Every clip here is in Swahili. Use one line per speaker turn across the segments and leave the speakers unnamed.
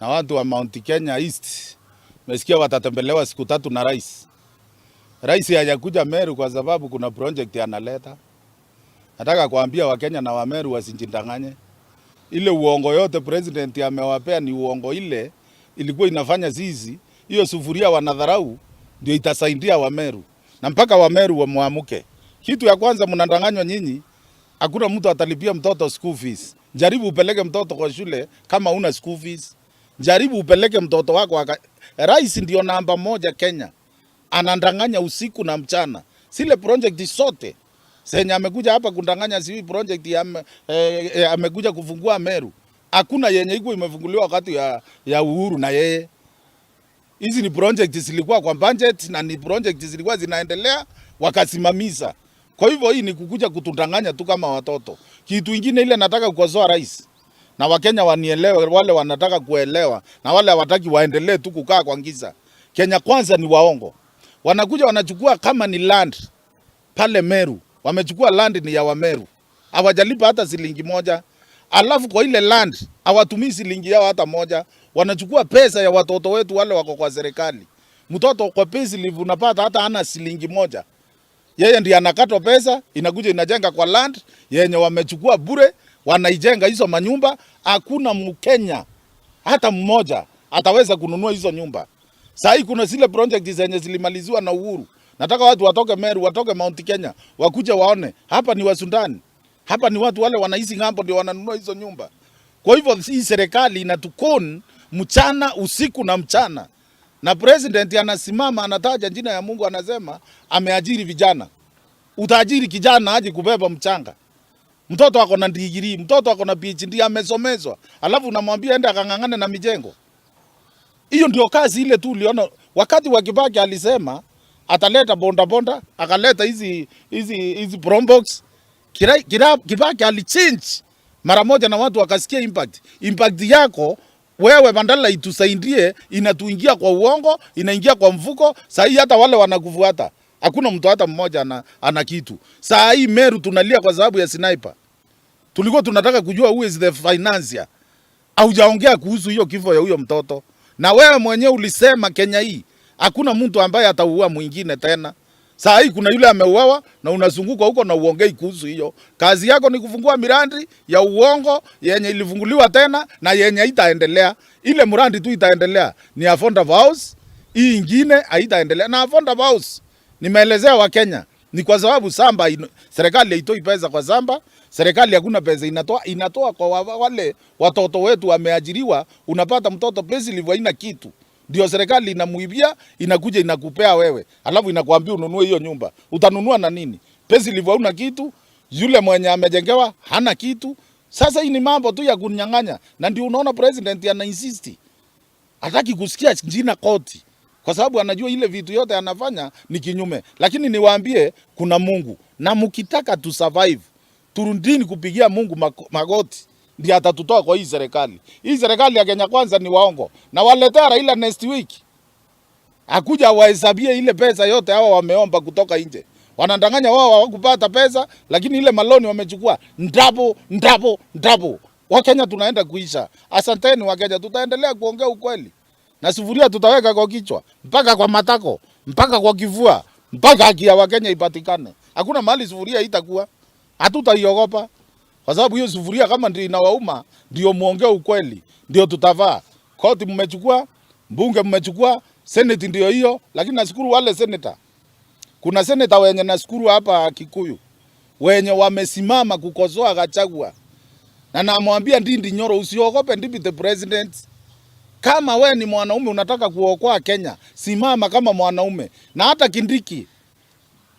Na watu wa Mount Kenya East mesikia watatembelewa siku 3 na rais. Rais hajakuja Meru kwa sababu kuna project analeta. Nataka kuambia Wakenya na Wameru wasijidanganye. Ile uongo yote president amewapea ni uongo, ile ilikuwa inafanya sisi hiyo sufuria wanadharau ndio itasaidia Wameru, na mpaka Wameru wamuamuke. Kitu ya kwanza mnadanganywa nyinyi, hakuna mtu atalipia mtoto school fees. Jaribu upeleke mtoto kwa shule kama una school fees. Jaribu upeleke mtoto wako Rais ndio namba moja Kenya, anadanganya usiku na mchana. Zile project zote zenye amekuja hapa kudanganya, si project ya, amekuja kufungua Meru, hakuna yenye iko imefunguliwa wakati ya Uhuru na yeye. Hizi ni project zilikuwa kwa budget na ni project zilikuwa zinaendelea wakasimamisha. Kwa hivyo hii ni kukuja kutudanganya tu kama watoto. Kitu ingine ile nataka kukosoa rais na Wakenya wanielewe, wale wanataka kuelewa na wale hawataki waendelee tu kukaa kwa giza. Kenya Kwanza ni waongo. Wanakuja wanachukua kama ni land pale Meru, wamechukua land ni ya Wameru, hawajalipa hata shilingi moja. Alafu kwa ile land hawatumii shilingi yao hata moja, wanachukua pesa ya watoto wetu wale wako kwa serikali. Mtoto kwa payslip unapata hata hana shilingi moja, yeye ndiye anakatwa pesa, inakuja inajenga kwa land yenye wamechukua bure, wanaijenga hizo manyumba. Hakuna Mkenya hata mmoja ataweza kununua hizo nyumba. Saa hii kuna zile project zenye zilimaliziwa na Uhuru. Nataka watu watoke Meru, watoke Mount Kenya, wakuje waone hapa ni Wasundani, hapa ni watu wale wanaishi ng'ambo ndio wananunua hizo nyumba. Kwa hivyo hii serikali inatukon mchana usiku na mchana, na president anasimama anataja jina ya Mungu, anasema ameajiri vijana. Utaajiri kijana aje kubeba mchanga? Mtoto ako na degree, mtoto ako na PhD, amesomezwa, alafu unamwambia enda akang'ang'ane na mijengo. Hiyo ndio kazi ile tu uliona wakati wa Kibaki alisema ataleta bonda bonda, akaleta hizi Probox. Kibaki alichange mara moja na watu wakasikia impact. Impact yako wewe badala itusaidie, inatuingia kwa uongo, inaingia kwa mfuko. Saa hii hata wale wanakufuata hakuna mtu hata mmoja ana kitu. Saa hii Meru tunalia kwa sababu ya sniper. Tulikuwa tunataka kujua who is the financier. Haujaongea kuhusu hiyo kifo ya huyo mtoto, na wewe mwenyewe ulisema Kenya hii hakuna mtu ambaye atauua mwingine tena. Saa hii kuna yule ameuawa na unazunguka huko na uongei kuhusu hiyo. Kazi yako ni kufungua miradi ya uongo yenye ilifunguliwa tena na yenye itaendelea. Ile mradi tu itaendelea ni Affordable House, hii ingine haitaendelea. Na Affordable House nimeelezea Wakenya ni kwa sababu samba serikali haitoi pesa kwa samba, serikali hakuna pesa inatoa, inatoa kwa wale watoto wetu wameajiriwa. Unapata mtoto payslip haina kitu, ndio serikali inamuibia, inakuja inakupea wewe, alafu inakuambia ununue hiyo nyumba. Utanunua na nini? Payslip hauna kitu, yule mwenye amejengewa hana kitu. Sasa hii ni mambo tu ya kunyang'anya, na ndio unaona president ana insist hataki kusikia jina koti kwa sababu anajua ile vitu yote anafanya ni kinyume. Lakini niwaambie kuna Mungu, na mkitaka tu survive, turudini kupigia Mungu magoti, ndiye atatutoa kwa hii serikali. Hii serikali ya Kenya Kwanza ni waongo, na waletea Raila next week akuja wahesabie ile pesa yote hawa wameomba kutoka nje. Wanadanganya wao hawakupata pesa, lakini ile maloan wamechukua double double double. Wakenya tunaenda kuisha. Asanteni Wakenya, tutaendelea kuongea ukweli na sufuria tutaweka kwa kichwa mpaka kwa matako mpaka kwa kifua mpaka haki ya Wakenya ipatikane. Hakuna mahali sufuria itakuwa, hatutaiogopa kwa sababu hiyo sufuria kama ndio inawauma, ndio muongee ukweli, ndio tutavaa. Koti mmechukua, mbunge mmechukua, senate ndio hiyo. Lakini nashukuru wale senator, kuna senator wenye nashukuru hapa Kikuyu wenye wamesimama kukosoa Gachagua, na namwambia Ndindi Nyoro, usiogope deputy president. Kama we ni mwanaume unataka kuokoa Kenya, simama kama mwanaume. Na hata Kindiki,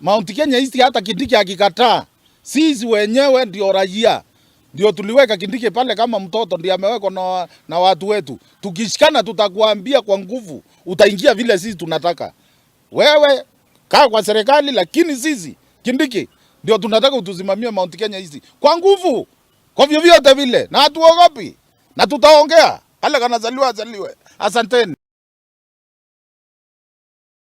Mount Kenya East, hata Kindiki akikataa, sisi wenyewe ndio raia ndio tuliweka Kindiki pale kama mtoto, ndio amewekwa na watu wetu. Tukishikana tutakuambia kwa nguvu, utaingia vile sisi tunataka. Wewe kaa kwa serikali, lakini sisi Kindiki ndio tunataka utusimamie Mount Kenya East kwa nguvu, kwa vyovyote vile, na hatuogopi na tutaongea. Kale kanazaliwa azaliwe. Asanteni.